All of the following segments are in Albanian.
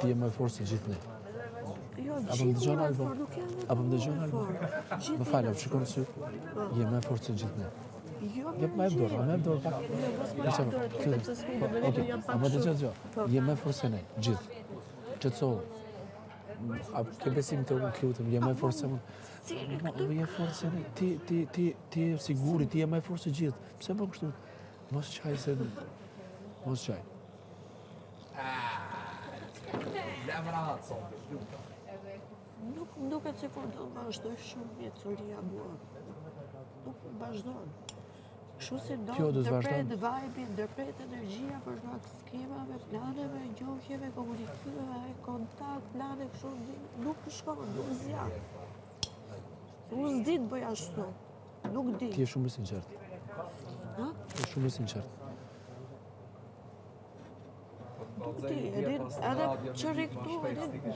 Ti je më e fortë se gjithë ne. Jo, Apo më gjithë dëgjon më e Alba? fortë, nuk jam Apo më dëgjon e Alba? fortë. Gjithë Më fal, jam apo shikon në sy? Po. Je më e fortë se gjithë ne. Jo, Jep më jep dorë, a më jep dorë pak. Jo, mos më Nëse- jep dorë, të lutem, se s'mund Po, të më okej, jam A pak më dëgjon kështu. dëgjo. Po. Je më e fortë se ne, gjithë. Qetësohu. A ke besim te unë, të lutem, je më e fortë se unë. Cili Ma, këtu? je e fortë se ne. Ti ti ti ti je siguri, ti je më e fortë se gjithë. Pse bën kështu? Mos qaj se mos qaj. Nuk më duket sikur do vazhdoj shumë ecuria mua. Nuk më vazhdon. Kështu si do, Kjo do të ndërpret vazhdon. vibe-i, ndërpret energjia për shkak skemave, planeve, njohjeve, komunikimeve, kontakt, plane, kështu nuk shkon, nuk zgjat. Unë s'di të bëj ashtu. Nuk di. Ti je shumë i sinqert. Ha? Je shumë i sinqert. Nuk di, e din, edhe që rri këtu, e din,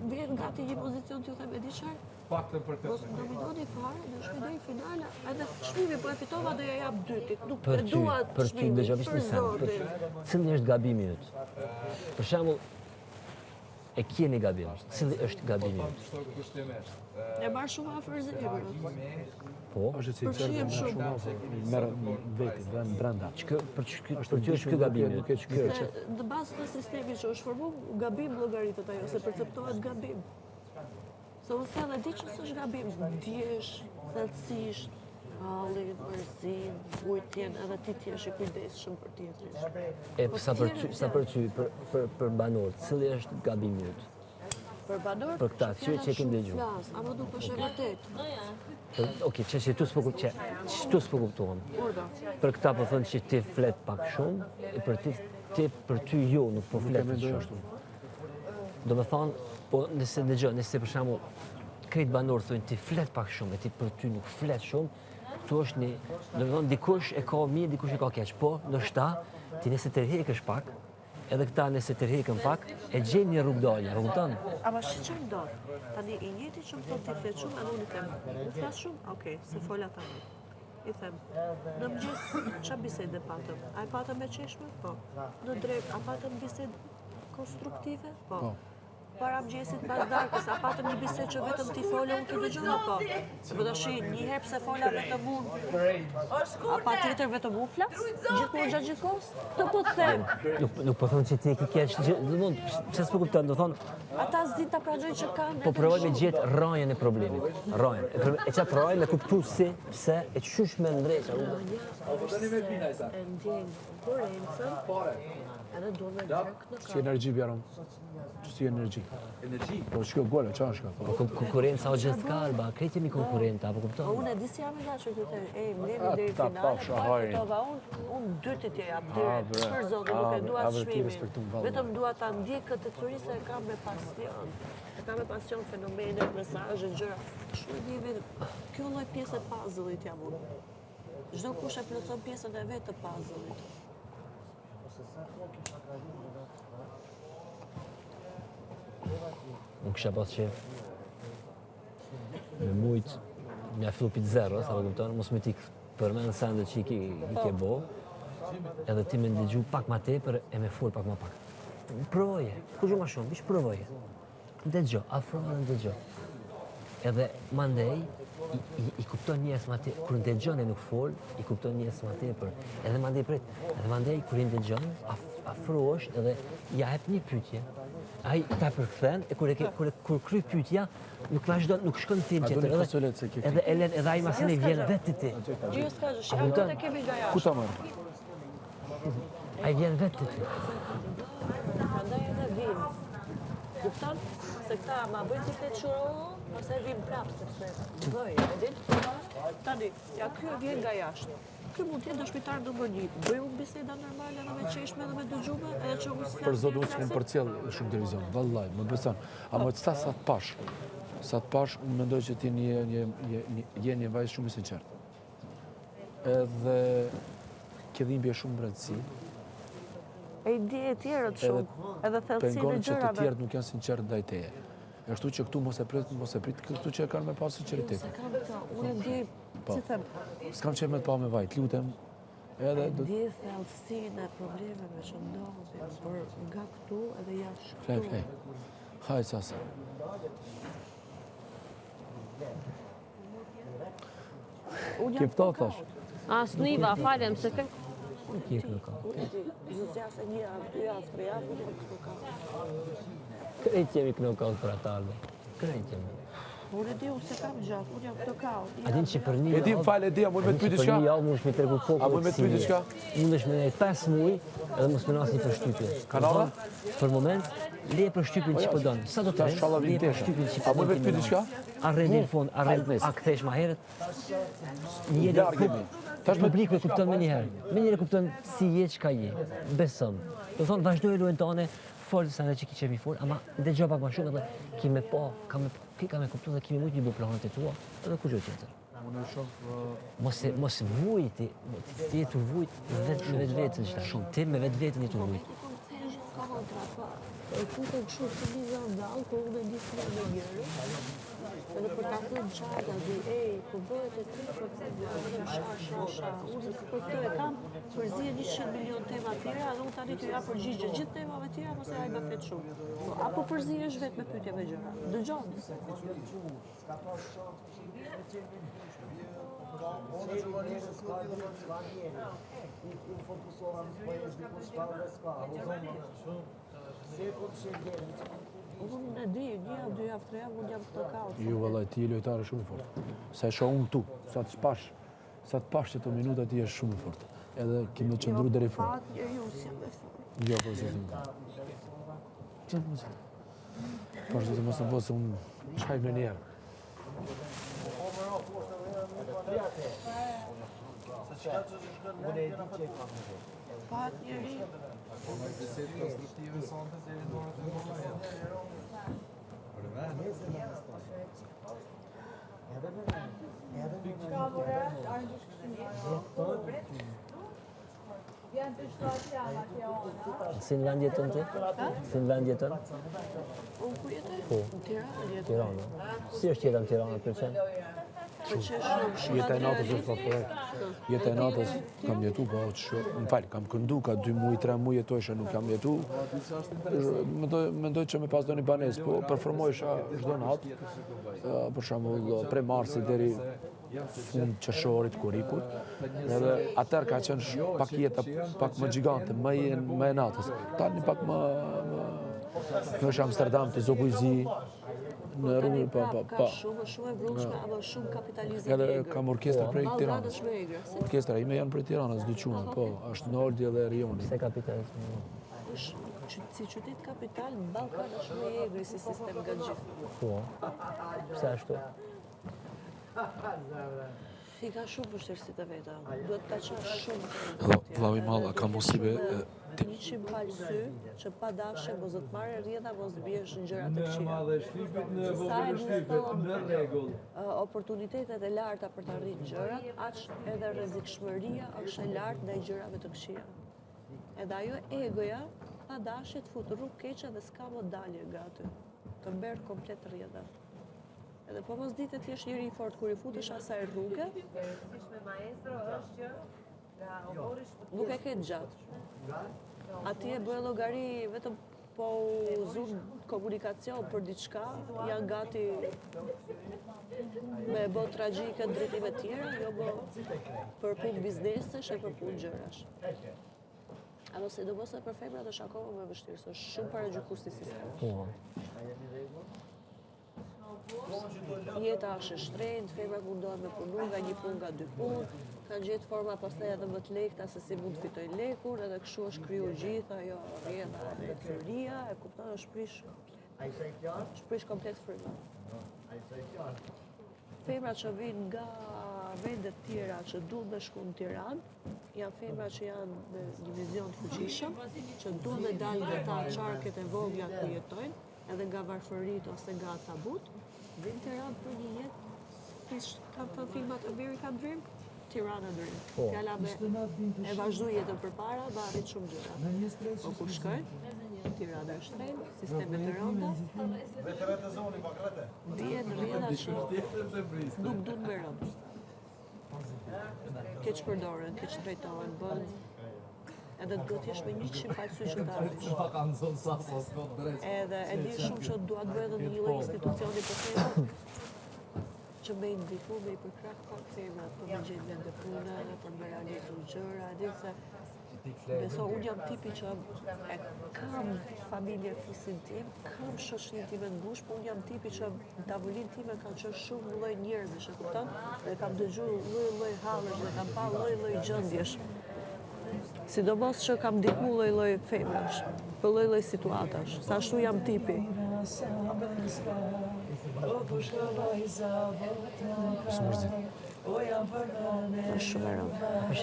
vjen gati një pozicion t'ju them, e di çfarë? Mos më dominoni fare, do shkoj deri në finale, edhe çmimi po e fitova do ja jap dytit. Nuk Për e ty, dua për ty, çmimin, dëgjoj veç për një sen. Për zotin. cili është gabimi yt? Për shembull, e ke një gabim. Cili është gabimi yt? E marr shumë afër zemrës. Po. Është e sinqertë, Përfshihem merr shumë. shumë afër, merr veti, brenda brenda. Ç'kë për ç'kë për ty është ky gabimi Nuk e yt. nuk e Se në bazë të sistemit që është formu, gabim llogaritet ajo, se perceptohet gabim. Se unë thellë e di që s'është gabim, ndjesh thellësisht hallin, mërzinë, vujtjen, edhe ti t'jesh i kujdesshëm për tjetrin. E Po sa për ty, tjerët sa janë. për ty, për për për banorët, cili është gabimi yt? Për banorët, Për këta, që- fjala që e kemi shumë dëgjuar. Flas, ama nuk është e vërtetë. Për, okej, që që tu s'po kuptoj, që që tu s'po kuptohem. Urdhë. Për këta po thonë që ti flet pak shumë, e për ti, ti për ty jo, nuk po Nuk e flet mendoj shumë. ashtu. Do me thonë, po nëse dëgjoj, nëse për shembull krejt banorët thonë ti flet pak shumë, e ti për ty nuk flet shumë, këtu është një, do me thonë dikush e ka mirë, dikush e ka keq, po ndoshta ti nëse tërhekësh pak, edhe këta nëse tërhekën pak, e gjejnë një rrugë dalje, po kupton? Ama shi që ndodh? Tani i njëjti që më thotë ti flet shumë, edhe unë i them, unë flas shumë? Okej, se fola tani. I them, në mëngjes qa bisede patëm? A e patëm me qeshme? Po. Në drekë, a patëm bisedë konstruktive? Po. Po. Para mëngjesit, pas darkës, a patëm një bisedë që vetëm ti fole, unë të dëgjova? Po. Se po tash një herë pse fola vetëm unë, a pa tjetër vetëm unë flas? Gjithmonë gjatë gjithë kohës? Të po të them. Nuk nuk po thonë që ti e ke keq, gjë- do të thonë, pse s'po kupton, do thonë, Ata s'din ta pranojnë që kanë po edhe provoj me shumë. gjetë rrajën e problemit, rrajën. E, pro- e qatë rrajën me kuptu si, pse, e qysh me ndreq, a kupton? E ndjejnë konkurrencën, edhe duan me nxjerr në Si energji bjarom. Si energji. Energji? Po shko gola, çfarë është kjo? Po kon- konkurrenca o gjithë kalba, krejt jemi konkurrenta, apo Po kupton? unë e di si jam i gatshëm të them, ej, mlemi A, deri në ta finale, pafsha, po e hajrin. fitova unë, unë dytit t'ja jap A, direkt. bre, Për zotin, a, nuk e bre, dua a, bre, ti çmimin. respektum, valla. Vetëm dua ta ndjek këtë ecuri se e kam me pasion. E kam me pasion fenomenet, mesazhe, gjëra. Kështu e ndjej vetëm. Kjo lloj pjesë e puzzle-it jam unë. Çdo kush e plotëson pjesën e vet të puzzle-it. Unë kisha pas qef me mujt me ja fillu pit zero, sa po kupton, mos me ti përmend sende që i ke, i ke bo, edhe ti me ndëgju pak ma tepër e me fol pak ma pak. Provoje, kurgjë ma shumë, vish provoje. Ndëgjo, afro dhe ndëgjo. Edhe mandej, i, i, i kupton njerëz ma tepër, kur ndëgjon e nuk fol, i kupton njerëz ma tepër. Edhe mandej prit, edhe mandej kur i ndëgjon, af, afrohesh edhe ja jep një pyetje. Ai ta përkthen e kur e ke, kur e- kur kry pyetja, nuk vazhdon, nuk shkon në temë A do tjetër. një Edhe, fasolet se ke edhe e len, edhe ai masane Jo, s'ka vjen gjë. vetë te ti. Jo, s'ka gjë, A shi, kupton? ato e kemi nga Ku jashtë. ta marr? Ai vjen vetë te ti. Prandaj edhe vim. Kupton? Se këta ma bëjnë ti flet shumë, pastaj vim prapë sepse bëj, e din? Tani, ja ky vjen nga jashtë. Ky mund të jetë dëshmitar numër 1. Bëj unë biseda normale edhe me qeshme edhe me dëgjume, edhe që unë s'flas. Për zotin unë s'kum përcjell shumë televizion, vallai, më beson. Ama sa sa të pash, sa të pash, unë mendoj që ti një një një një je një vajzë shumë i sinqert. Edhe ke dhimbje shumë brendësi, E i di e tjerët shumë, edhe thellësinë pengon e që të gjërave. tjerët nuk janë sinqert ndaj teje. Ashtu që këtu mos e prit, mos e prit këtu që e kanë me pas Jo, sinqeritetin. se kam këto, unë e ndjej, Po. si them, S'kam qenë me të pa me vajt, lutem. Edhe e do ndjej thellësinë e problemeve që ndodhin, por nga këtu edhe jashtë Flej, këtu. flej. Hajt sa sa. Unë Ke jam ftohtë tash. A, s'niva, falem, se ke... Nuk je knockout. Unë e di, zë se një javë, dy javë, tre javë, unë jam knockout. Krejt jemi knockout për ata, Alba. Krejt jemi. Unë e di, unë se kam gjatë, unë jam knockout. A din që për një E di, më falë, e di, a mund me të pyet Për diçka? një javë mundesh me tregu popullit A mund me të pyet si je. diçka? Mundesh me nejt 5 muaj edhe mos me nas një përshtypje. Kanada? Për moment, le përshtypjen që po don. Sa do të Tash inshallah le vin tesha. përshtypjen që A po mund don me ti të pyet me diçka? nas. A rri deri në fund, a rri, Hajt, a kthehesh ma herët? Një Larg jemi. Tash me publiku e kupton më njëherë. Më njëherë e kupton si je, çka je. Besom. Do thonë vazhdoj lojën tënde, fol sa që ki qef mi fol, ama dëgjoj pak më shumë edhe ki me pa, ka me ki ka me kuptu dhe ki me mujt mi bë planet e tua, edhe kurgjë tjetër. Unë e shoh Mos e mos vuj ti, ti, ti je tu vujt vetë me vetveten çta. Shumë ti me vetveten je tu vujt. Kur kthehesh në kontra, po. E futen kështu si një zandal, kur unë e di se jam me njerëz. Edhe për ta thënë qartë, zi, ej, po bëhet e ty, po vetëm sha, sha, sha. Unë për këtë e kam përzihe 100 milion tema tjera, edhe unë tani t'ju jap përgjigje gjithë temave tjera, mos e ai më flet shumë. Po, apo përzihesh vetë me pyetje me gjëra. Dëgjon. Unë e di, një javë, dy javë, tre javë, unë jam knockout. Ju vallai ti je lojtar shumë i fortë. Sa e shoh unë tu, sa të pash, sa të pash që të minuta ti je shumë i fortë. Edhe ke me qëndru deri në fund. Pat njeriu si jam e fortë. Jo, për zotin. Pse po zotin? Për zotin mos më bëj se unë çaj me njerë. Pat njeri. bisedë konstruktive sonte deri në orën 18. Për vend. Si në vend jeton ti? Si në vend jeton? Unë ku jetoj? Po. Në Tiranë jetoj. Tiranë. Si është jeta në Tiranë, të pëlqen? Pëlqen shumë, shumë Jeta e natës adrenalin. është korrekt. Jeta e natës kam jetu, po që, më fal, kam këndu ka 2 muaj, 3 muaj jetojsha, nuk kam jetu. Mendoj mendoj që me pas ndonjë banesë, po performojsha çdo natë. ë, Për shembull, prej marsit deri fund qershorit, korrikut. Edhe atëherë ka qenë sh- pak jeta pak më gjigante, më e më e natës. Tani pak më më në është Amsterdam, të Zogu i Zi, në Tani rrugë, po, prap po, ka po. shumë, shumë e vrullshme, apo shumë kapitalizëm Edhe i egër. kam orkestra prej Ballkan Tiranës. është më e egër. Si Orkestra ime janë prej Tiranës, dy çuna, po, është Noldi edhe Rioni. Se kapitalizmi. është qy- si qytet kapital, Ballkan është më i egri si sistem nga gjithë. Po. Pse ashtu? I ka shumë vështirësitë e veta. Duhet ta qash shumë. Vlla- Vllau i madh, a ka mundësi be, e, ti- Një palë sy që pa dashje mos do të marrë rrjedha, mos të biesh në gjëra të Në këqija. madhe shtypit, në Sa vogël e shtypit, ekziston në rregull. ë, oportunitetet e larta për të arritur gjërat, aq edhe rrezikshmëria është e lartë ndaj gjërave të këqija. Edhe ajo egoja, pa dashje të fut rrugë keqe dhe s'ka më dalje nga aty. Të merr komplet rrjedhën. Edhe po mos ditë të jesh njeri i fortë kur i futesh asaj rruge, nuk e ke të gjatë. Atje bëj llogari vetëm po u zun komunikacion për diçka, janë gati me bo tragjike në drejtime tjera, jo bo për punë biznesesh e për punë gjërash. Apo sidomos edhe për femrat është akoma më e vështirë, se është shumë paragjykues si sistem. Po. Jeta është e shtrenjtë, femrat mundohen me punu nga një punë nga dy punë, kanë gjetë forma pastaj edhe më të lehta se si mund të fitojnë lekun, edhe kështu është kriju gjithë ajo rrjedha e curia, e kupton është prish komplet. Është prish komplet fryma. Femrat që vinë nga vendet tjera që duhet me shku në Tiranë, janë femra që janë me një vizion të fuqishëm, që duhet me dalë nga ta qarket e vogla ku jetojnë, edhe nga varfërit ose nga tabut, vinë në Tiranë për një jetë, siç kanë thënë filmat American Dream, Tirana Dream. Fjala me e vazhdu jetën përpara, dhe arrit shumë gjëra. Po kur shkojnë, Tirana është shtrenjtë, sisteme të rënda, bien rrjedha që nuk duhet me rënd. Keq përdoren, keq trajtohen, bën. Edhe duhet të jesh me 100 palë sy që të arrish. Edhe e di shumë që dua të bëj edhe në një lloj institucioni për femrat, që me i ndihmu, me i përkrah pak femrat, për me gjetë vende pune, për me realizu gjëra, e di se Beso, unë jam tipi që e kam familje fisin tim, kam shoqërinë time të ngushtë, po unë jam tipi që në tavolinë time kanë qenë shumë lloj njerëzish, e kupton? Dhe kam dëgju lloj lloj hallesh dhe kam pa lloj lloj gjendjesh. Sidomos që kam ndihmu lloj lloj femrash, për lloj lloj situatash, sa ashtu jam tipi. Së mërzit. Është shumë e rëndë.